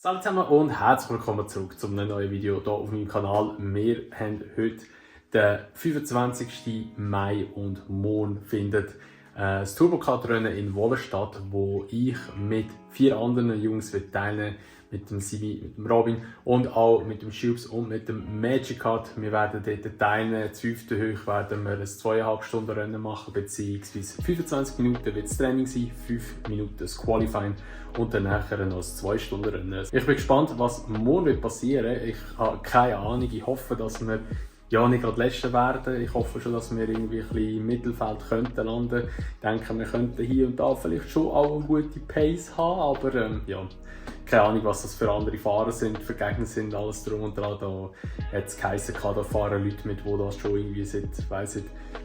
Hallo zusammen und herzlich willkommen zurück zu einem neuen Video hier auf meinem Kanal. Wir haben heute den 25. Mai und morgen findet das Turbo-Kart-Rennen in Wollenstadt, wo ich mit 4 anderen Jungs teilnehmen mit dem Sibi, mit dem Robin und auch mit dem Schubs und mit dem Magic Kart. Wir werden dort teilnehmen. Zu 5. Höch werden wir ein 2,5 Stunden Rennen machen, beziehungsweise 25 Minuten wird das Training sein, 5 Minuten das Qualifying und dann nachher noch ein 2 Stunden Rennen. Ich bin gespannt, was morgen passieren wird. Ich habe keine Ahnung. Ich hoffe, dass wir nicht gerade Letzte werden. Ich hoffe schon, dass wir irgendwie ein bisschen im Mittelfeld könnten landen. Ich denke, wir könnten hier und da vielleicht schon auch eine gute Pace haben, aber keine Ahnung, was das für andere Fahrer sind, für Gegner sind, alles drum und dran. Da hat es geheißen, da fahren Leute mit, die das schon irgendwie seit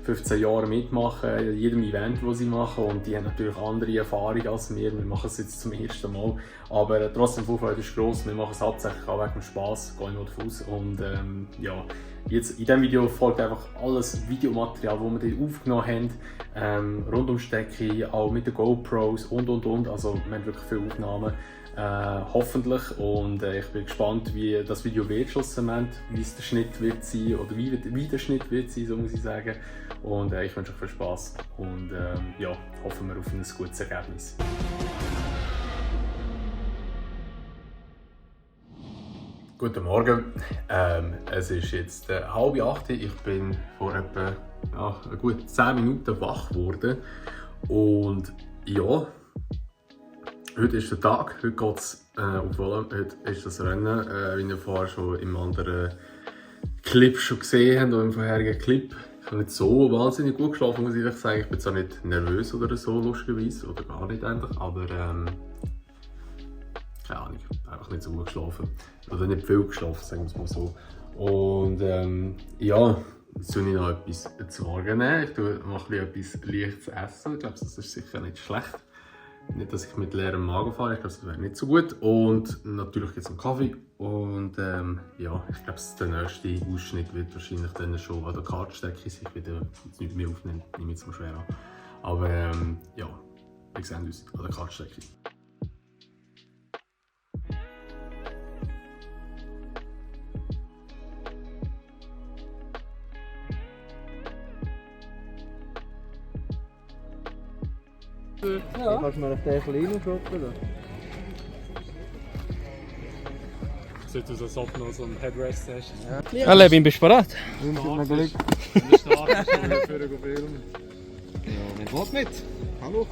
15 Jahren mitmachen, in jedem Event, das sie machen. Und die haben natürlich andere Erfahrungen als wir. Wir machen es jetzt zum ersten Mal. Aber trotzdem, die Vorfreude ist gross. Wir machen es hauptsächlich auch wegen dem Spass, gehen wir davon aus. Und jetzt in diesem Video folgt einfach alles Videomaterial, das wir dort aufgenommen haben. Rund um Strecke, auch mit den GoPros und. Also wir haben wirklich viele Aufnahmen. Hoffentlich, und ich bin gespannt, wie das Video wird schlussendlich, wie es der Schnitt wird sein oder wie der Schnitt wird sein, so muss ich sagen. Und ich wünsche euch viel Spass und hoffen wir auf ein gutes Ergebnis. Guten Morgen, es ist jetzt 7:30. Ich bin vor etwa gut 10 Minuten wach geworden und ja. Heute ist der Tag, heute geht es auf Wolle, heute ist das Rennen, wie ihr vorher schon im anderen Clip schon gesehen habt, oder im vorherigen Clip. Ich habe nicht so wahnsinnig gut geschlafen, muss ich ehrlich sagen. Ich bin zwar nicht nervös oder so, lustigerweise, oder gar nicht eigentlich, aber keine Ahnung, einfach nicht so gut geschlafen. Oder nicht viel geschlafen, sagen wir es mal so. Und jetzt tue ich noch etwas zu Morgen nehmen. Ich mache etwas Leichtes essen, ich glaube, das ist sicher nicht schlecht. Nicht, dass ich mit leerem Magen fahre, ich glaube, das wäre nicht so gut. Und natürlich gibt es einen Kaffee. Und ich glaube, der nächste Ausschnitt wird wahrscheinlich dann schon an der Kartstrecke sich wieder nicht mehr aufnehmen. Nehme ich jetzt mal schwer an. Aber wir sehen uns an der Kartstrecke. Ja. Kannst du mal auf den kleinen droppen? Sieht aus, als ob du noch so ein Headrest hast. Ja, Levin, bist du bereit? Wenn du startest, dann für einen filmen. Ja, nicht was mit? Hallo?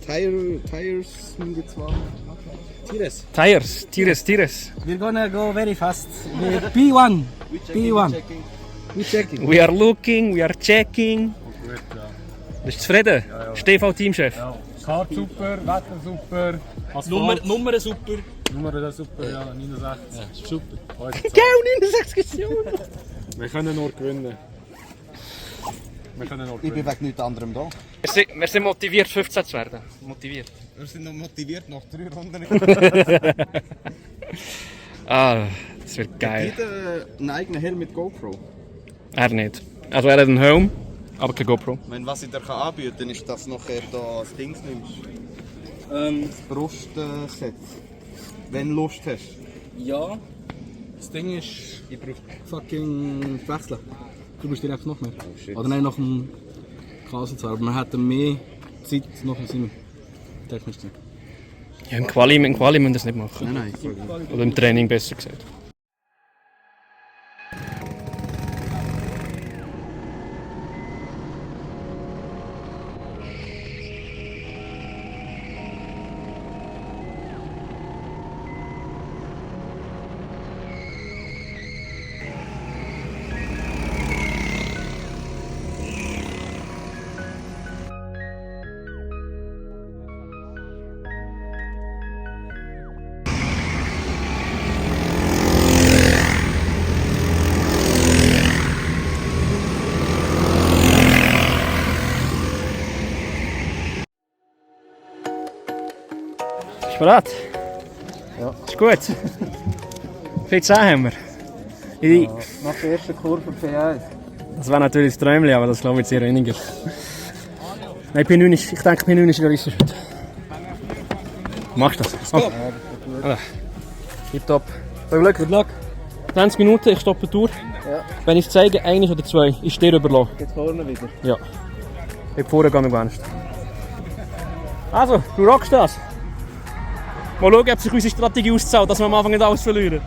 Tires 120. Tires. We're gonna go very fast. P1. We checking. We are looking, we are checking. Gut, ja. Bist du zufrieden? Ja. TV-Teamchef. Ja. Kart super, Wetter super, Asphalt. Nummer super. Nummer super, ja, 69. Ja, super. Heute 69 Millionen. wir können nur gewinnen. Ich bin wegen nichts anderem da. Wir sind motiviert, 15 zu werden. Motiviert. Wir sind noch motiviert nach 3 Runden. Das wird geil. Hat jeder einen eigenen Helm mit GoPro? Er nicht. Also er hat einen Helm, aber kein GoPro. Was ich dir anbieten kann, ist, dass du nachher das Ding nimmst. Das Brustset. Wenn du Lust hast. Ja, das Ding ist, ich brauche fucking wechseln. Du bist direkt noch mehr. Oh, oder nein, nach dem Kassenzahn. Aber man hätte mehr Zeit nach dem Simon. Technisch gesehen. Ja, im Quali müssen wir das nicht machen. Nein. Oder im Training besser gesagt. Bist du bereit? Ja. Ist gut. Viel Zeit haben wir. Nach der ersten Kurve P1. Das wäre natürlich das Träumchen, aber das glaube ich sehr weniger. Nein, P9 ist, ich denke P9 ist realistisch. Machst du das? Oh. Tipptopp. Viel Glück. Good luck. 20 Minuten, ich stoppe die Tour. Ja. Wenn ich es zeige, 1 oder 2, ist dir überlassen. Jetzt vorne wieder. Ja. Ich habe vorher gar nicht gewünscht. Also, du rockst das. Mal schauen, ob sich unsere Strategie auszahlt, dass wir am Anfang nicht alles verlieren.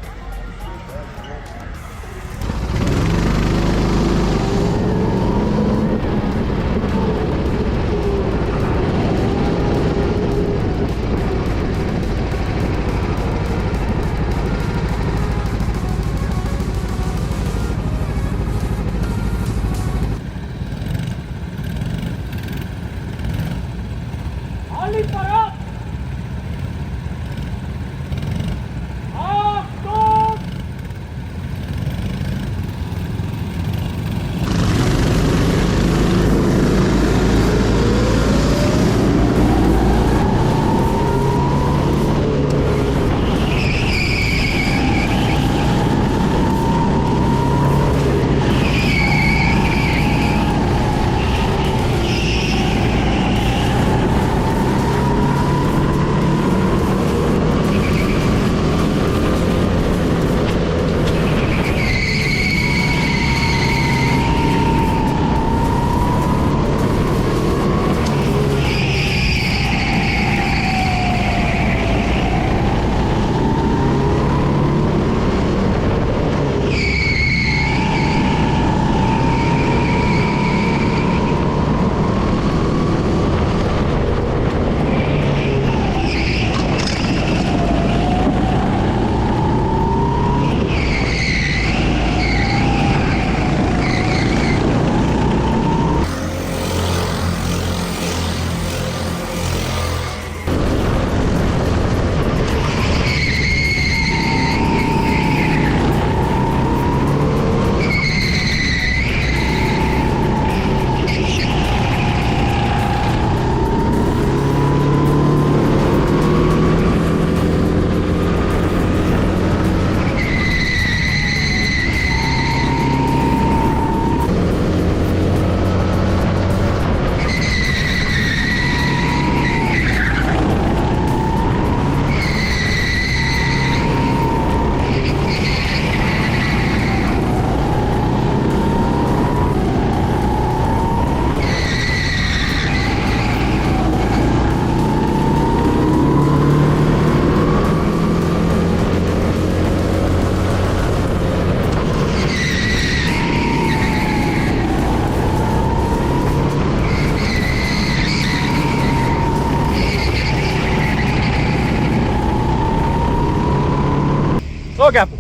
So, Gabel.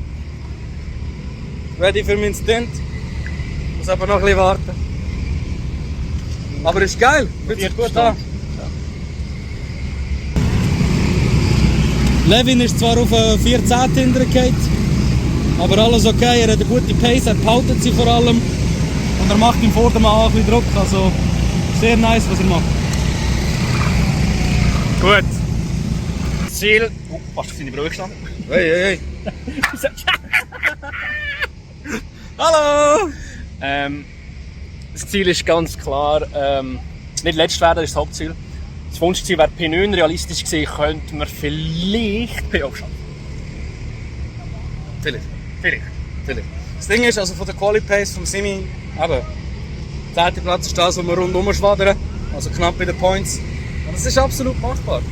Ready für meinen Stint. Muss aber noch ein bisschen warten. Aber ist geil. Fühlt sich gut an. Levin ist zwar auf 14 hintergefallen, aber alles okay. Er hat eine gute Pace, er behaltet sie vor allem. Und er macht im Vordermann auch ein bisschen Druck. Also sehr nice, was er macht. Gut. Ziel. Oh, fast auf seine Brühe gestanden. Hey, hey, hey. Hallo! Das Ziel ist ganz klar, nicht letzt werden, das ist das Hauptziel. Das Wunschziel wäre P9, realistisch gesehen könnte man vielleicht P8 schaffen. Vielleicht. Das Ding ist, also von der Quali Pace vom Simi, eben, der 10. Platz ist das, wo wir rundum schwadern, also knapp bei den Points. Und das ist absolut machbar.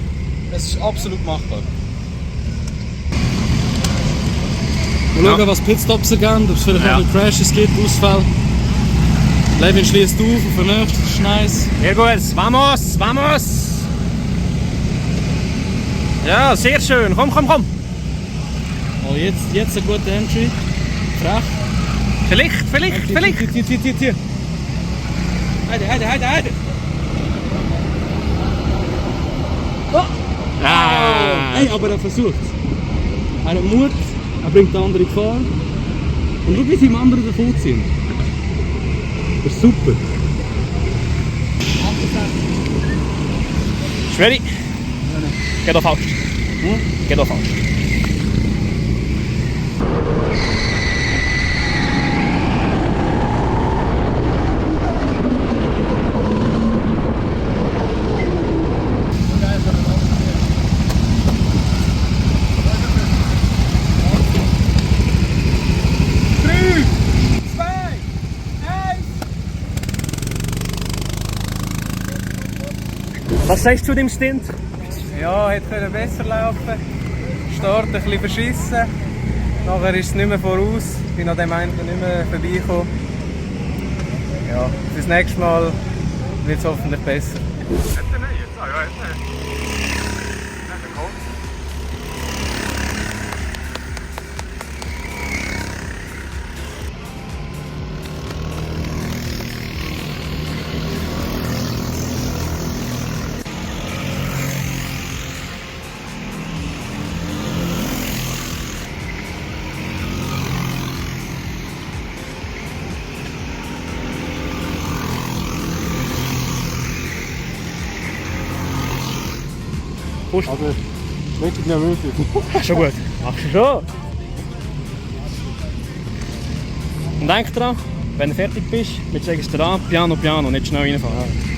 Wir schauen, was Pitstops ergeben, ob es vielleicht noch Crashes gibt, Ausfall. Levin schließt auf den nächsten, das ist nice. Sehr gut, vamos! Ja, sehr schön, komm! Oh, jetzt eine gute Entry. Frech. Vielleicht. Hier. Heide. Oh. Ah. Hey, aber er versucht. Er hat Mut. Er bringt den anderen in Gefahr. Und schau, wie sie dem anderen davonziehen. Das ist super. Ist ready? Geht auf falsch. Geht auf falsch. Was sagst du zu dem Stint? Ja, hätte besser laufen. Start ein bisschen verschissen. Nachher ist es nicht mehr voraus. Bin an dem einen nicht mehr vorbeigekommen. Ja, fürs nächste Mal wird es hoffentlich besser. Also, wirklich nicht möglich. Schon gut. Machst du schon. Und denk dran, wenn du fertig bist, mit sagst du dran, Piano, Piano, nicht schnell reinfahren.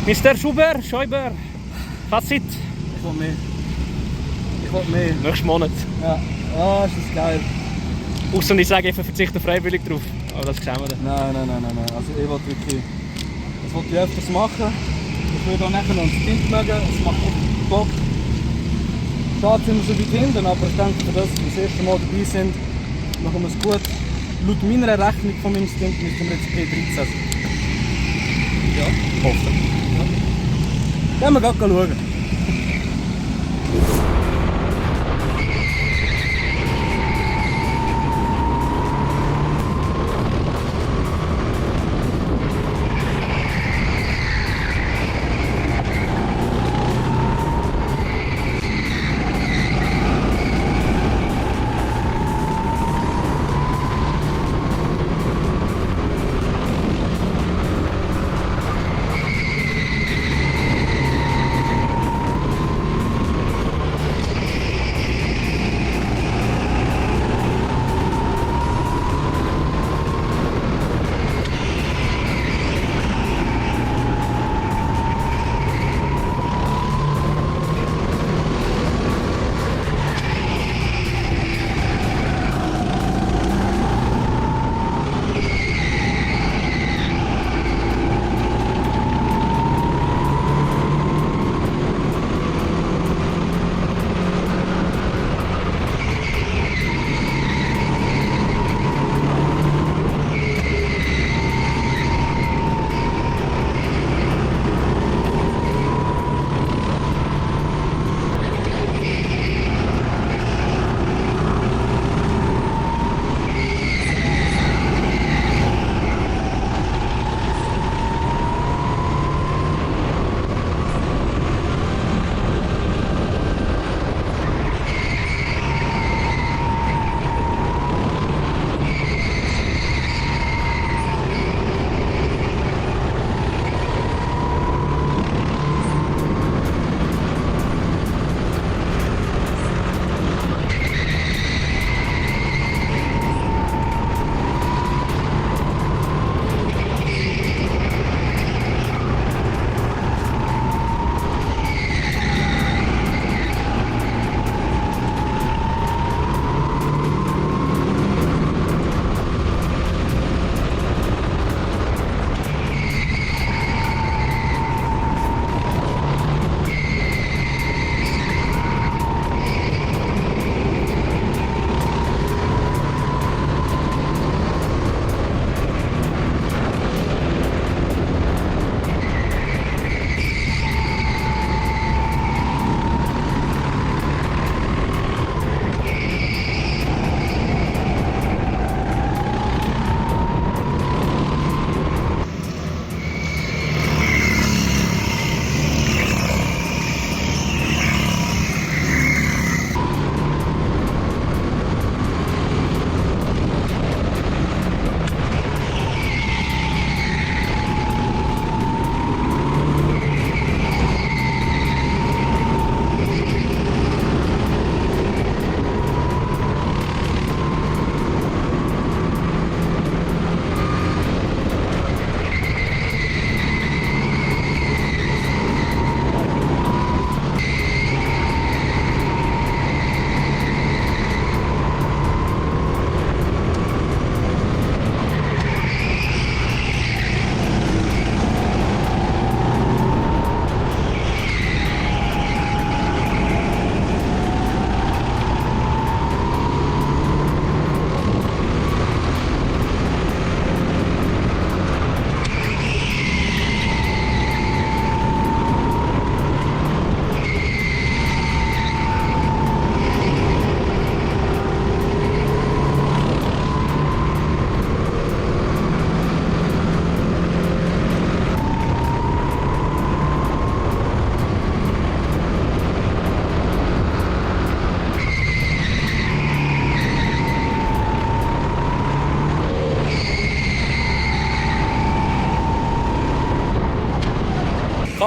Mr. Schäuber, Fazit. Ich will mehr. Nächsten Monat. Ja. Ah, ist das geil. Außer ich sage, ich verzichte freiwillig drauf. Aber das sehen wir dann. Nein. Also ich will wirklich... Das will ich öfters machen. Ich will auch nachher noch ein Kind mögen. Es macht echt Bock. Schade sind wir so weit hinten, aber ich denke, für das, dass wir das erste Mal dabei sind, machen wir es gut. Laut meiner Rechnung von meinem Stint müssen wir jetzt P13 sein. Ja, hoffe. Gehen wir gleich schauen.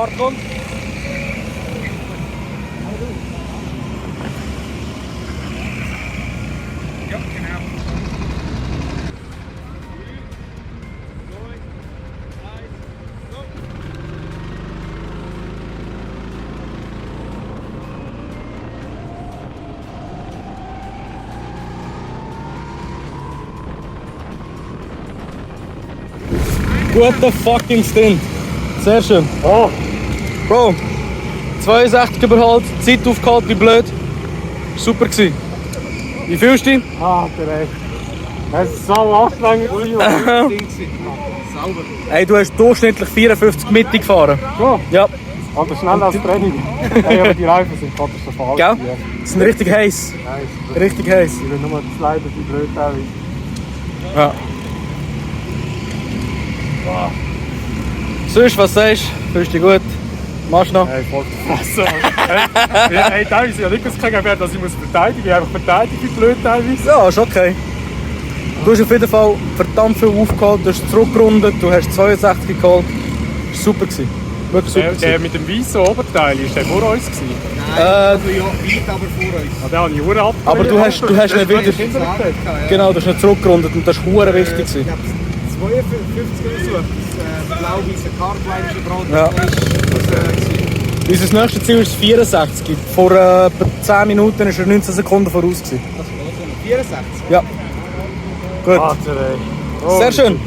Fahrt kommt. Ja, genau. Guter fucking Stint. Sehr schön. Oh, Bro, 62 überholt, Zeit aufgeholt wie blöd. Super gewesen. Wie fühlst du dich? Alter, ey. Es ist so anstrengend gewesen. Sauber. Ey, du hast durchschnittlich 54 Mitte gefahren. So, Ja, aber schneller als Training. Hey, aber die Reifen sind katastrophal. gell? Ja. Die sind richtig heiß. Nice. Richtig heiß. Ich will nur das Leiden, die blöd teilweise. Ja. Sonst, was sagst du? Fühlst du dich gut? Machst du noch? Hey, voll Fresse. Hey, teilweise ja nicht das Gegenwehr, dass ich muss verteidigen. Ich habe verteidigt, wie blöd teilweise. Ja, ist okay. Du hast auf jeden Fall verdammt viel aufgeholt, du hast zurückgerundet, du hast 62 geholt. Das war super gewesen. Wirklich super Der gewesen. mit dem weißen Oberteil, ist der vor uns gewesen? Nein, also ja, weit aber vor uns. Ah, den habe ich verdammt abgelehnt. Aber du hast nicht wieder... Ja. Genau, du hast nicht zurückgerundet und das war verdammt wichtig gewesen. Ich habe 52 gesucht. Das blau-weiße Cargline ist dran. Ja. Unser nächstes Ziel ist 64. Vor etwa 10 Minuten war er 19 Sekunden voraus gewesen. 64. Ja. Gut. Alter, ey. Oh, Sehr schön.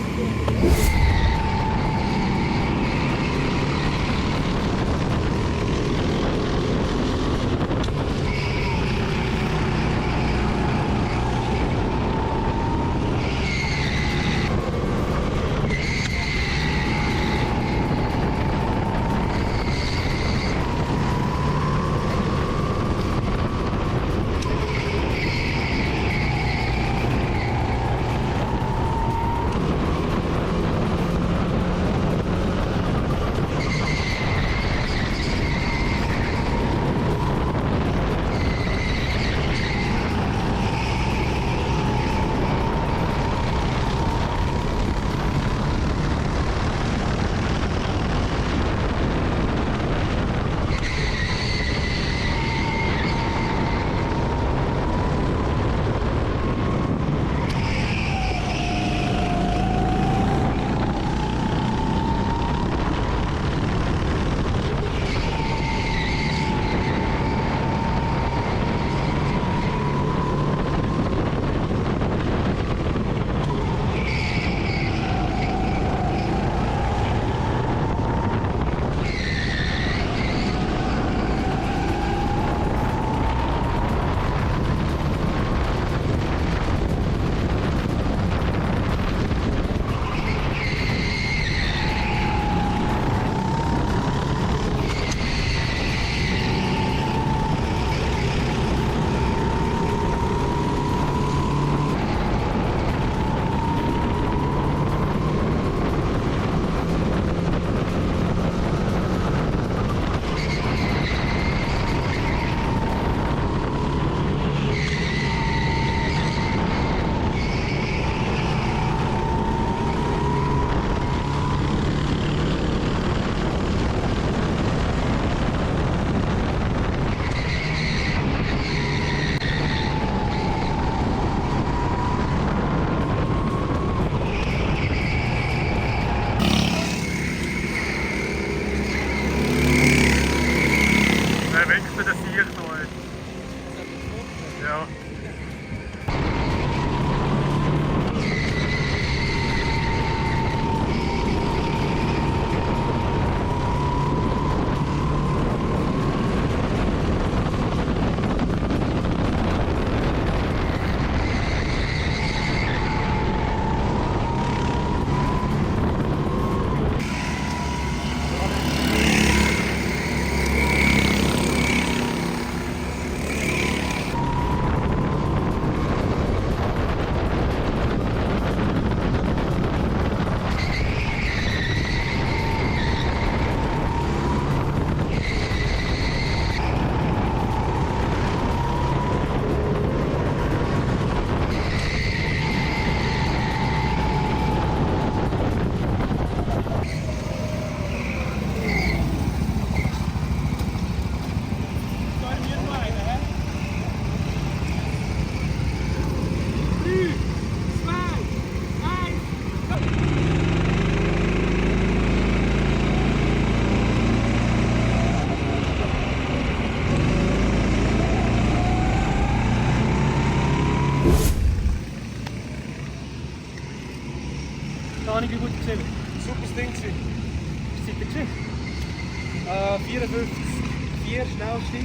54,4 schnellste.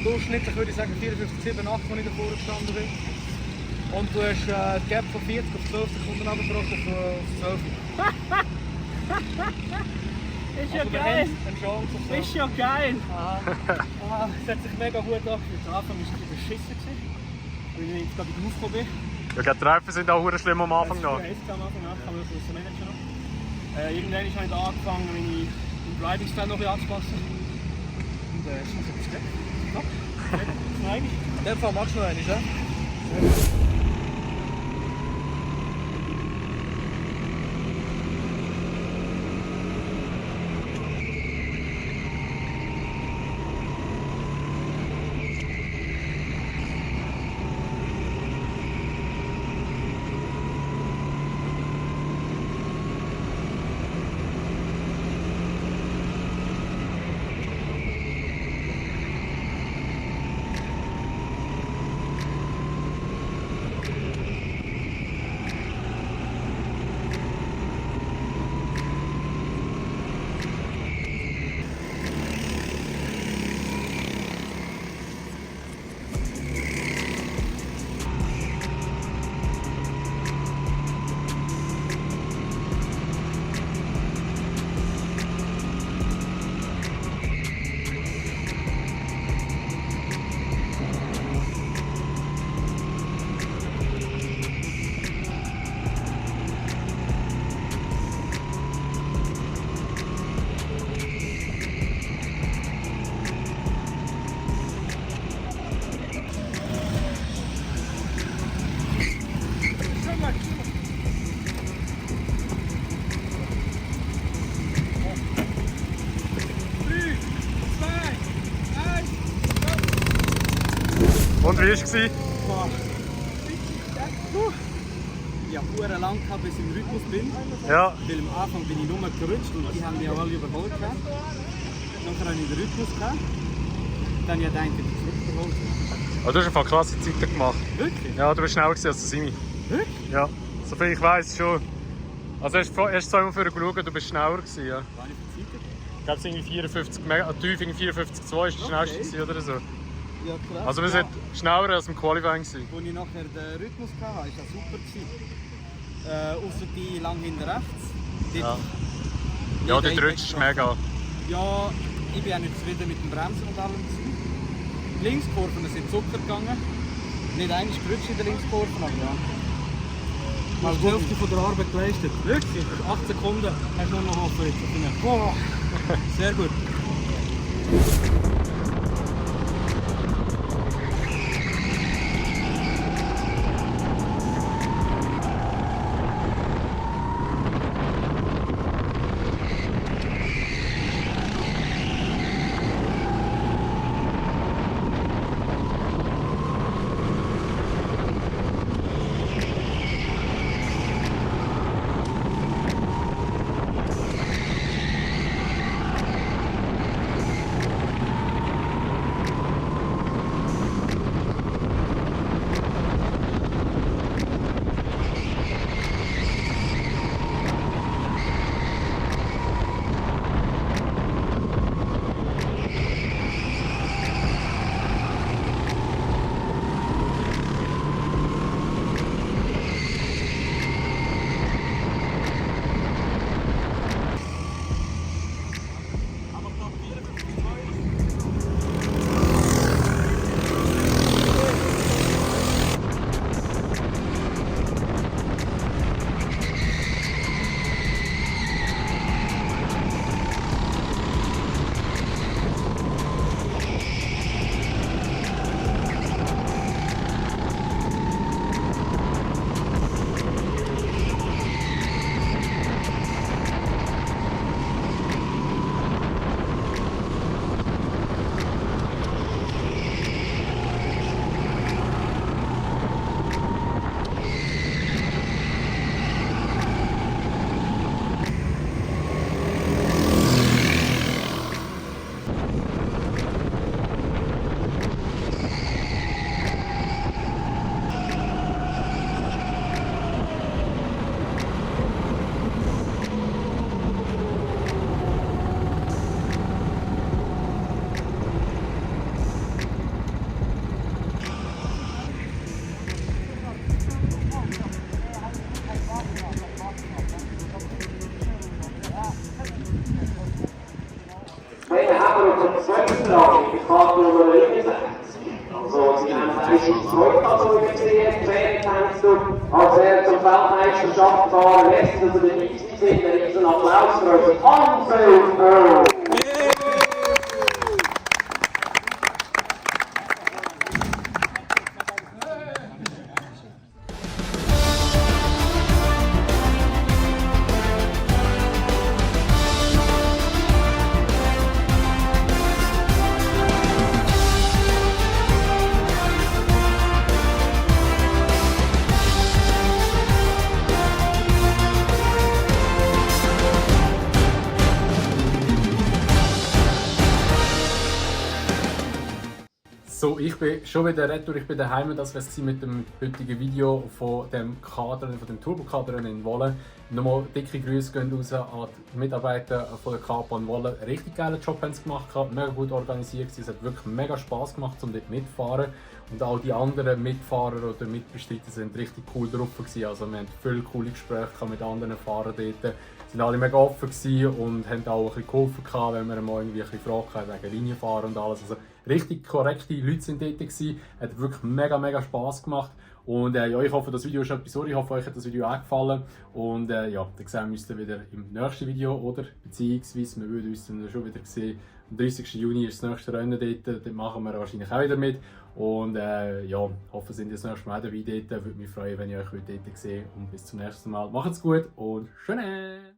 Durchschnittlich würde ich sagen 54,7, 8, als ich davor gestanden bin. Und du hast die Gap von 40 auf 12 Sekunden abgebrochen auf 12. Ist ja Also, wir geil! haben eine Chance auf 12. Ist ja geil! Es hat sich mega gut angefühlt. Am Anfang war es ein bisschen beschissen, weil ich jetzt gerade wieder aufgekommen bin. Ja, die Treffen sind auch verdammt schlimm am Anfang noch. Am Anfang an, kann man das so managen noch. Irgendwann habe ich da angefangen, meine Driving-Style noch ein bisschen anzupassen. Und es ist noch etwas gut. Top. In dem Fall machst du noch einen, ja? Und wie war es? Ich habe sehr lang gehabt, bis ich im Rhythmus bin. Ja. Weil am Anfang bin ich nur gerutscht und die haben mich auch alle überholt. Dann habe ich den Rhythmus gehabt. Dann habe ich gedacht, ich bin zurückgeholt. Aber du hast einfach klasse Zeiten gemacht. Wirklich? Ja, du bist schneller als der Simi. Wirklich? Ja, soviel ich weiss schon. Also erst zweimal für geschaut, du bist schneller gewesen, ja. War ich für Zeiten? Ich glaube, es irgendwie 54, tief 54,2 ist der schnellste gewesen, oder so. Ja, krass. Also wir sind schneller als im Qualifying gewesen. Als ich nachher den Rhythmus hatte, war das super. Außer die lang hinten rechts. Ja. Ja, dort rutscht es mega. Ja, ich bin auch nicht zufrieden mit dem Bremsen und allem. Die Linkskurven sind Zucker gegangen. Nicht einmal gerutscht in den Linkskurven, aber ja. Mal die Hälfte von der Arbeit geleistet. Wirklich? 8 Sekunden hast du nur noch offen jetzt. Boah. Sehr gut. ist Zweitklasse gesehen, 10 als er zur Weltmeisterschaft gefahren lässt, dass er dabei sind. Ein riesen Applaus für unseren Anselm. So, ich bin schon wieder retour, ich bin daheim. Das war es mit dem heutigen Video von dem Kader, von dem Turbokader in Wolle. Nochmal dicke Grüße gehen raus an die Mitarbeiter von der K-Bahn Wolle. Einen richtig geilen Job haben sie gemacht, mega gut organisiert. Es hat wirklich mega Spass gemacht, um dort mitzufahren. Und auch die anderen Mitfahrer oder Mitbestreiter sind richtig cool drauf gewesen. Also wir hatten viele coole Gespräche mit anderen Fahrern dort. Sie waren alle mega offen und haben auch ein bisschen geholfen, wenn wir mal irgendwie ein bisschen Fragen hatten wegen Linienfahren und alles. Also richtig korrekte Leute sind dort gewesen. Hat wirklich mega Spass gemacht. Und ja, ich hoffe, das Video ist etwas. Ich hoffe, euch hat das Video auch gefallen. Und ja, dann sehen wir uns dann wieder im nächsten Video, oder? Beziehungsweise, wir würden uns dann schon wieder sehen. Am 30. Juni ist das nächste Rennen dort. Dort machen wir wahrscheinlich auch wieder mit. Und ja, hoffe, sind ihr das nächste Mal dabei dort. Würde mich freuen, wenn ihr euch dort seht. Und bis zum nächsten Mal. Macht's gut und schön!